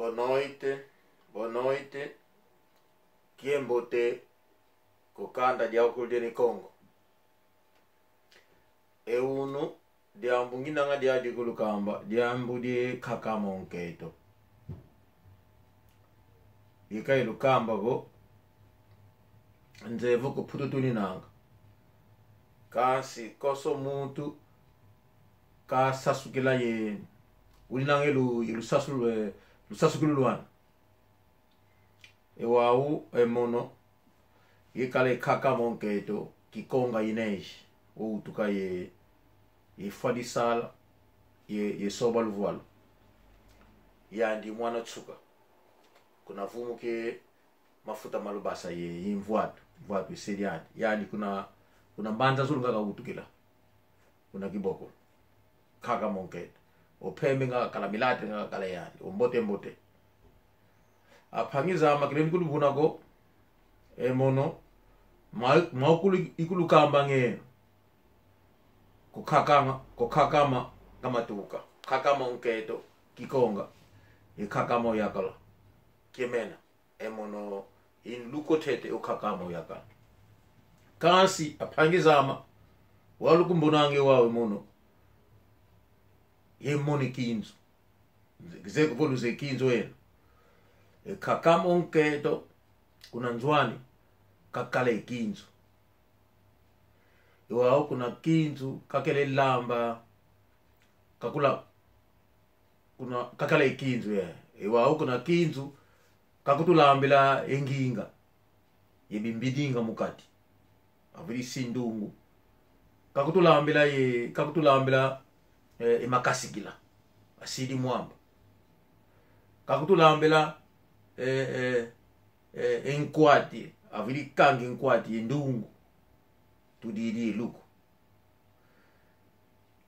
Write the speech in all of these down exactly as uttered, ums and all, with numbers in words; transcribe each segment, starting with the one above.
Boa noite, boa noite. Kiambote ku kanda diawukulu dia Ne Kongo. E unu, diambu nginanga diadi kulukamba, diambu die nkaka mo nkento. Ika ilukamba ko, nzevo ku Mputu tuninanga. Kansi konso muntu kasasukila ye, uninanga ye lu-, ye lusasulu-, eh, lusasukulu lwani. E wau, e mono, ikala e nkaka mo nkento, Kikonga Inês, wautuka ye, ye Fwadisala, ye, ye Soba Luvwalu. Yandi mwana nsuka. Kuna vumu ke mafuta ma lubasa ye, ye mvwatu, mvwatu isedi yandi. Yandi kuna, kuna Mbanza Zulu nga kawutukila. Kuna Kibokolo. Nkaka mo nkento. O mpembe nga kala, milate nga kala yandi. O mbote mbote. A mpangi zame, kilendi kuluvuna ko. E mono. Ma, ma ukulu ikulukamba ngeno. Ku nkaka ma, ku nkaka ma, kamatuka. Nkaka mo nkento, Kikonga. E nkaka mo yakala. Kiamena. E mono, i nluko ntete o nkaka mo yakala. Kansi, a mpangi zame, walukumbonange wau e mono. Ye mono e kinzu. Kizeye ko vo luzeye kinzu eno. E nkaka mo nkento, kuna nzo ani, kakala e kinzu. E wau kuna kinzu, kakele lamba, kakula, kuna, kakala e kinzu, ye. E wau kuna kinzu, kakutulambila e nginga. Ye bimbidinga mu kati. Avwidi si ndungu. Kakutulambila ye, kakutulambila, eh, e makasikila. Asidi mwamba. Kakutulambila, eh, eh, eh, e nkwati. Avwidi kangi nkwati ye ndungu. Tudidi e luku.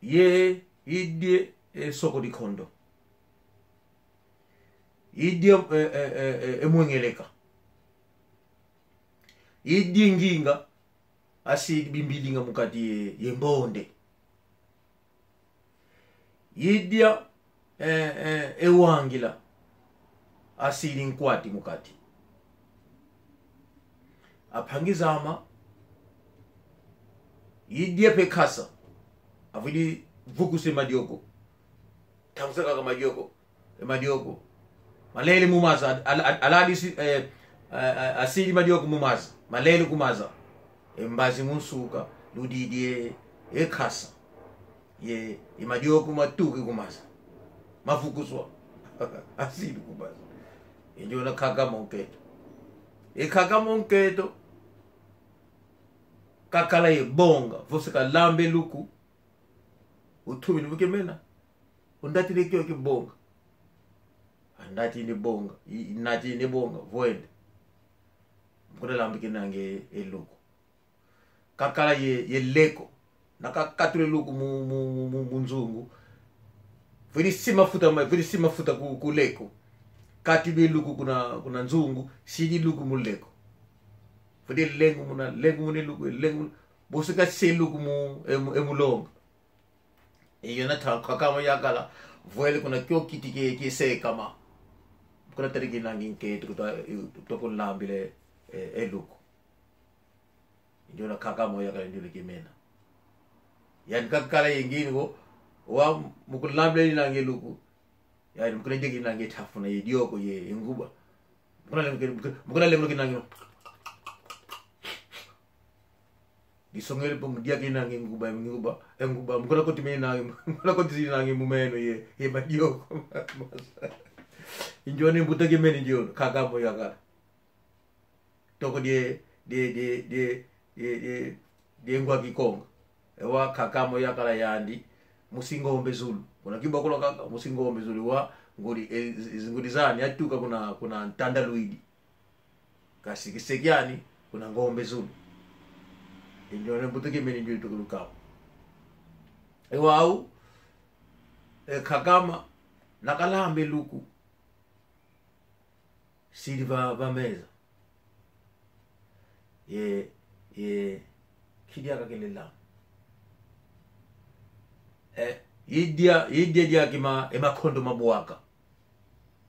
Ye, idie, e soko dikondo. Idie, e, e, e, e, e mwengeleka. Idie nginga, asidi bimbidinga mu kati ye, ye mbonde. Idie, eh, eh, e wangila, asidi nkwati mu kati. A mpangi zame, idie mpe nkasa, avwidi vukusa e madioko. Tambusa kaka madioko, e madioko. Malele mu maza, al-, al-, aladi si, eh, eh, eh, asidi madioko mu maza. Malele ku maza. E mbazi mu nsuka, ludidi e, e nkasa. Ye, e madioko matuki ku maza. Mavukuswa. Asidi ku maza. E ndiona nkaka mo nkento. E nkaka mo nkento. Kakala ye bonga. Vo se kalamba e luku. Utumini vo kiamena. Undatidi kio kibonga. Andatidi bonga. I, i natidi bonga. Vwende. Mukuna lambikinange e luku. Kakala ye, ye leko. Na kakatula e luku mu, mu, mu, mu, mu nzungu. Vwidi si mafuta ma, vwidi si mafuta ku, ku leko. Katidi e luku kuna, kuna nzungu, sidi luku mu leko. Vwidi lengumuna, lengumuna e luku, lengumuna. Bosi kasi e luku mu, e mu, e mu longa. Iyo na ta-, nkaka mo yakala, vwele kuna kio kiti kie, kiesekama. Kuna tarikinangi nkento kuta, kuta kunlambila e, e luku. Ndiona nkaka mo yakala ndiona kiamena. Yani kakala ye ngini ko, wa mukunlambila inangi e luku. Yani mukuna dekinangi e tafuna ye dioko ye, ye nguba. Mukuna lem-, mukuna lemlokinangi. Disongele po mudiakinangi nguba, nguba, e nguba. Mukuna kotiminangi, mukuna kotiminangi mu meno ye, ye madioko. Ndiona mbuta kiamena ndiona, nkaka mo yakala. Toko die, die, die ngwa Kikonga. E wa nkaka mo yakala yandi, musi Ngombe Zulu. Kuna Kibokolo kaka, musi Ngombe Zulu wa, ngudi, e, z-, z-, ngudi zani, atuka kuna, kuna Ntanda Luidi. Kasi kiseki ani, kuna Ngombe Zulu. Ndiona mbuta kiamena ndiona tukulukamba. E wau, e nkaka ma, na kalamba e luku. Sidi va, va meza. Ye, ye, kidia kakele lamba. E, idia, idia diaki ma, e makondo ma bwaka.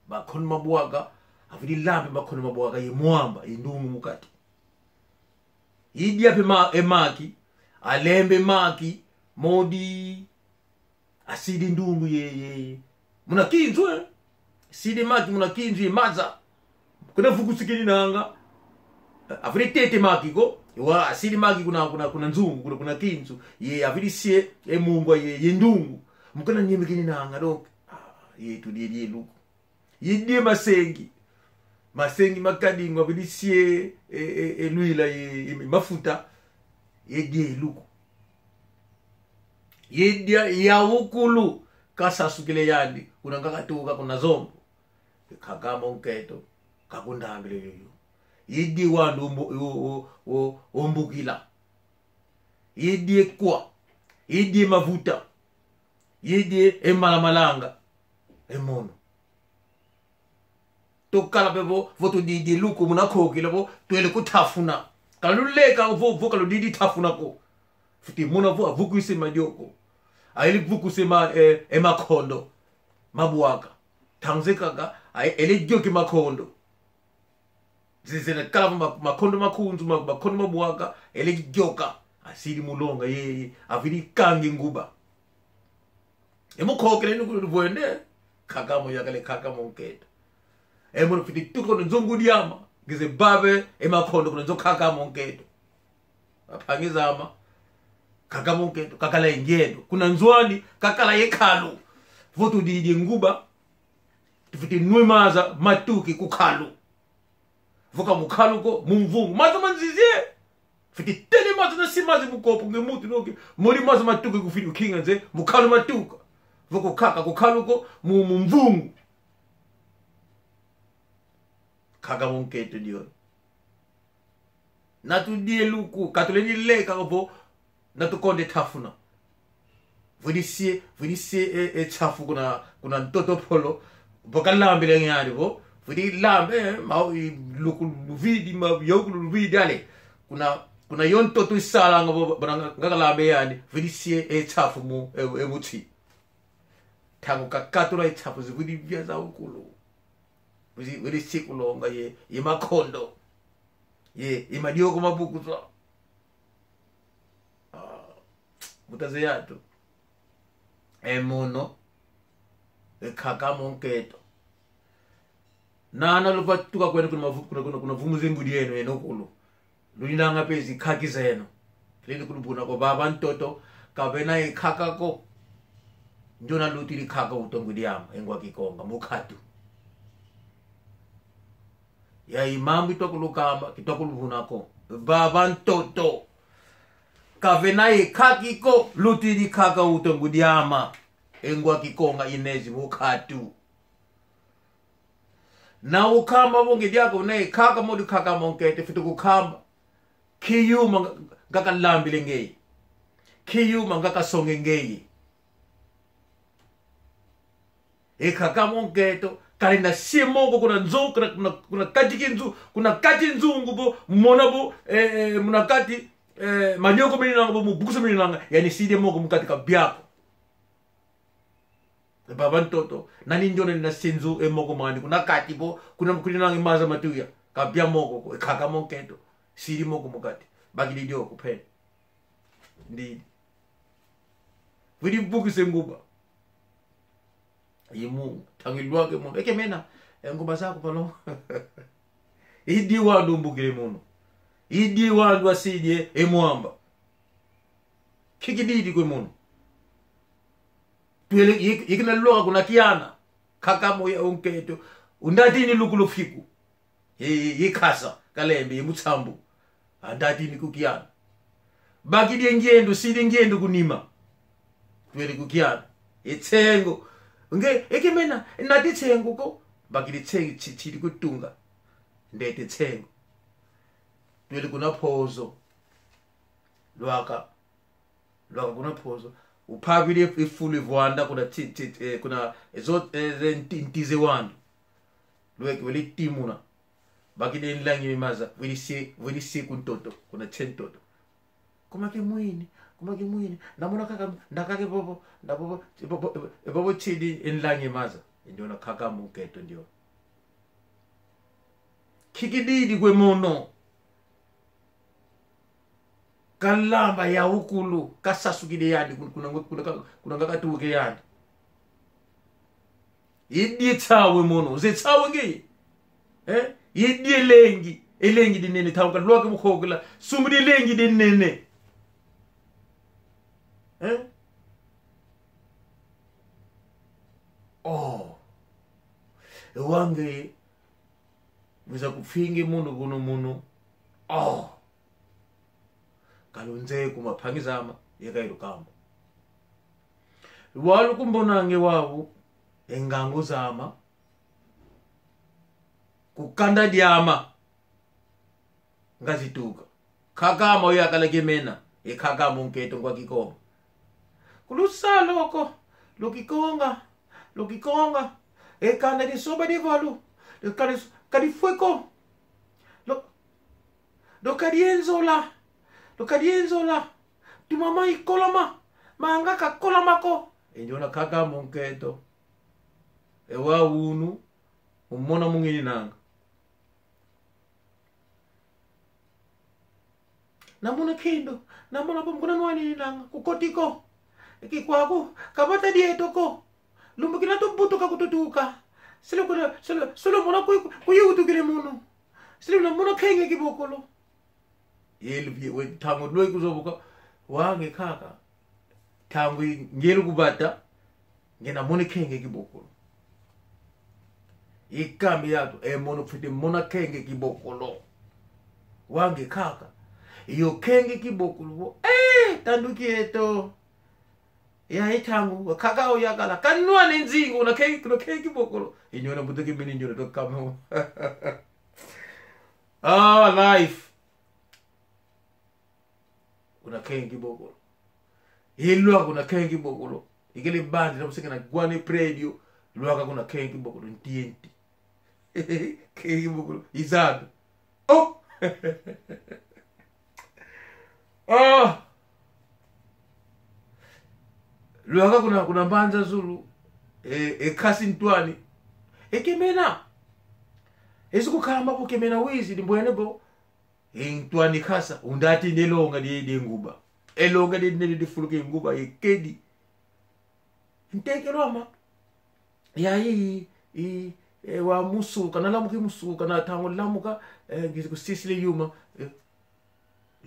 Makondo ma bwaka, avidi lambe makondo ma bwaka ye mwamba, ye ndungu mu kati. Idia pe ma, e maki, alembe maki, modi asidi ndungu ye, ye, ye. Muna kinzu, eh? Sidi maki muna kinzu ye maza. Kuna vukusi kininanga. Avidi tete maki ko. Wa asidi maki kuna, kuna, kuna nzungu, kuna, kuna kinzu. Ye avidi sie, e mungwa ye, ye ndungu. Mukuna nyeme kininanga, donc. Ah, ye tu die, die luku. Ye die masengi. Masengi makadi ngwa avidi sie, e, e, e, lwila ye, ye mafuta. Ye die luku. Ye dia ya ukulu kasasukile yandi, kuna ngakatuka kuna zombo. Kakamo nketo, kakundambile yoyo. Ye die wandu ombu-, o-, o-, o-, ombukila. Ye die kwa. Ye die mavuta. Ye die e malamalanga. E mono. Tukala pe vo, vo tudidi luku muna kokila vo, twele kutafuna. Kaluleka vo, vo kaludidi tafuna ko. Fiti muna vo, avukuse madioko. Aili vukuse ma, eh, e makondo. Ma bwaka. Ntangu ze kaka, a, ele dioke makondo. Zezele kala ma, makondo ma kunzu, ma, makondo ma bwaka, ele dioka. Asidi mulonga, ye, ye, avidi kangi nguba. E mukokele ni kulu vwende, kakamo yakale kakamo nketo. E munu fiti tuka kuna nzo ngudi ama, ngize bave, e makondo kuna nzo kakamo nketo. Ampangi zama, kakamo nketo, kakala ye ngiendo. Kuna nzo ani, kakala ye kalu. Vo tudidi nguba, tufiti nwe maza, matuki ku kalu. Vo ka mu kalu ko, mu mvungu. Maza ma nzizi e. Fiti tele maza na si maza mu kopo nge mutu noke. Moli maza matuka kufiti ukinga nze, mu kalu matuka. Vo ku kaka, ku kalu ko, mu, mu mvungu. Kakamo nketo dio. Na tudie luku, ka tulendi leka vo, na tukonde tafuna. Vwidi sie, vwidi sie, e, e, tsafu kuna, kuna ntoto polo. Vo kalambile ngani vo. Vwidi lambe, e, ma, i, luku luvidi, ma, yoku luvidi ale. Kuna, kuna yo ntoto isalanga vo, vo, nga, nga kalambe yani. Vwidi sie, e, tsafu mu, e, e, mutsi. Ntangu kakatula e tsafu zivwidi vya za ukulu. Vwidi, vwidi sie kulonga ye, ye makondo. Ye, ye madioko mabukusa. Ah, mutaze yatu. E mono, e kakamo nketo. Nana luva tuka kwenu kuna mavu-, kuna, kuna, kuna vumu ze ngudi eno, eno kulu. Luninanga pe zi kaki zeno. Lili kuluvuna ko vava ntoto, kavena e kaka ko. Ndiona lutidi kaka uto ngudi ama, e ngwa Kikonga, mu katu. Ya i mambu itwa kulukamba, kitwa kuluvuna ko. Vava ntoto. Kavena e kaki ko, lutidi kaka uto ngudi ama. E ngwa Kikonga inezi mu katu. Na ukamba vo nge diako na e kaka modi kakamo nketo fiti kukamba. Kiyuma nga-, nga kalambile ngeye. Kiyuma nga kasonge ngeye. E kakamo nketo, kali na sie moko kuna nzo, kuna, kuna, kuna kati kinzu, kuna kati nzungu vo, mona vo, e, e, muna kati, e, madioko mininanga vo, mu bukusa mininanga, yani sidi moko mu kati kabia ko. E vava ntoto, nani ndiona ni na sie nzu e moko mani, kuna kati vo, kuna, kuna nanga maza matuya, kabia moko ko, e kakamo nketo, sidi moko mu kati, bakidi dio kupene. Ndidi. Vwidi vukise nguba. Imu, tangi lwake munu. Eke mena, e nguba zaku palo. Idi wandu mbukile munu. Idi wandu asidi e mwamba. Kiki didi kwe munu. Twele, yik-, yikina loka kuna kiana. Kakamo ya unketo. Undatini lukulu fiku. Ye, ye, ye kasa, kalembe, ye mutsambu. Andatini ku kiana. Bakidi e ngiendo, sidi e ngiendo kunima. Twele ku kiana. E tsengo. Nge, eke mena, nati tsengo ko. Bakidi tsengo, tsi-, tsidi kutunga. Ndete tsengo. Twele kuna pozo. Lwaka. Lwaka kuna pozo. Upavile ifulu ivwanda kuna ti-, ti-, eh, kuna ezo, eh, ze nti-, ntize wandu. Lweke wele timuna. Bakidi e nlangi mi maza. Wele sie, wele sie ku ntoto. Kuna tse ntoto. Kuma ke mwini, kuma ke mwini. Namuna kaka, ndakake bobo, nda bobo, bobo, bobo tsidi e nlangi mi maza. Ndiona kaka munkento ndio. Kikididi kwe mono. Kalamba ya ukulu, kasasukidi yandi, kuna, kuna, kuna, kuna ngakatuke yandi. Yedi tsawe mono, ze tsawe nge. Eh? Yedi elengi, elengi dinene, tauka lwake mukokela, sumudi elengi dinene. Eh? Oh. Ewange, mwiza kufingi munu, kunu munu. Oh. Kalunze kuma mpangi zame, yeka ilukamba. Walu kumbonange wawu, e ngangu zame, ku kanda diame, ngazituka. Kaka ame oyakala Kemena, e kaka ame unkento ngwa Kikonga. Kulusa loko, lukikonga, lukikonga, e kanda disoba divalu, e kanda dis-, kadifweko. Lo-, Lo kadienzola, lo kadienzola. Tumama ikolama, manga kakolama ko. E ndiona kaka munkento. Ewa unu, umona mungininanga. Namona kendo, namona pom kuna nwaninanga, kukoti ko. Eki kwaku, kabata dieto ko. Lumbu kina tubutuka kututuka. Silo kuna, silo, silo mona kuyi, kuyi utukile munu. Silo na mona kenge kibokolo. Yelu ye, we, ntangu lwe kuzoboka. Wange kaka. Ntangu i-, ngelu kubata. Ngena mona kenge kibokolo. Ikambi yatu, e mono fiti mona kenge kibokolo. Wange kaka. Iyo kenge kibokolo. Eh, tandu kieto. Ya itangu, kaka oyakala. Kanwa ni nzingu, na kenge, na kenge kibokolo. Inyona butuki mini nyona to kama. Ah, life. Una kenge kibokolo. Ilwa kuna kenge kibokolo. Ikele bandi na musika na gwane predio. Lwaka kuna kenge kibokolo. Ntienti. Kenge kibokolo. Izado. Oh! Ah! Lwaka kuna, kuna Mbanza Zulu, e, e kasi ntwani. E Kemena. Ezi kukamba bo Kemena wizi, dimbwene bo. E ntwani kasa, undati ne longa di, di nguba. E longa di, di, di fuluke nguba, e kedi. Ntekelo ama. Ya i, i, e, wa musuka, na lamuka i musuka, na tango lamuka, e, ngizi kusisile yuma, e,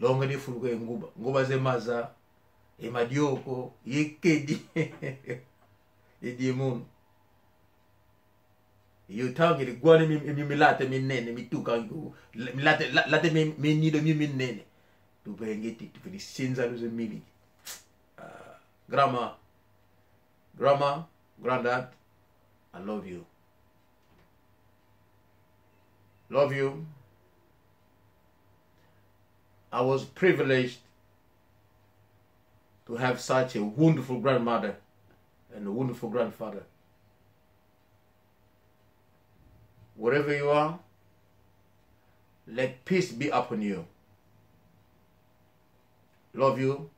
longa ni fuluka e nguba, nguba ze maza, e madioko, ye kedi, e di munu. Yo tangi li gwane mi, mi, milate minene, mituka, milate, la, late mi, mi nido mi, minene. Tupenge ti, tupedi sinza luze miliki. Ah, grandma, Grandma, Granddad, I love you. Love you. I was privileged to have such a wonderful grandmother and a wonderful grandfather. Wherever you are, let peace be upon you. Love you.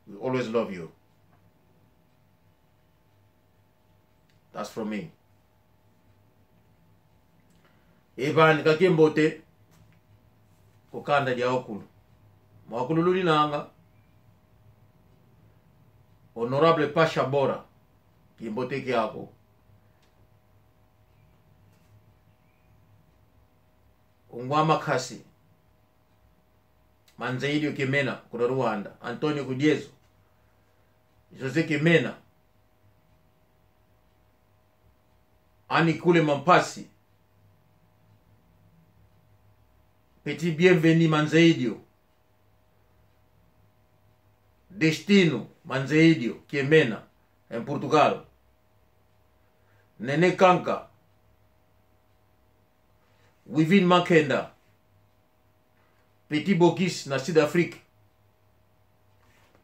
We always love you. That's from me. Ivan Kakimbote, ku kanda dia ukulu. Mwakulu luninanga, Honorable Pasha Bora, kimbote kiaku. Ungwa Makasi, Manzeidio Kemena, kuna Rwanda, Antonio Kudiezo, José Kemena, Ani Kule Mampasi, Petit Bienvenu Manzeidio, Destino Manzeidio, Kemena, em Portugal, Nene Kanka, Wivine Makenda, Petit Bokis na Sud Afrique,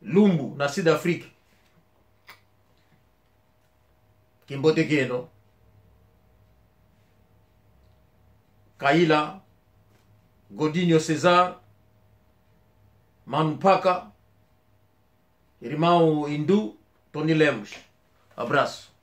Lumbu na Sud Afrique, kimbote kieno, Kaila, Godinho Cesar, Manu Mpaka, Irmão Indu, Tony Lemos. Abraço.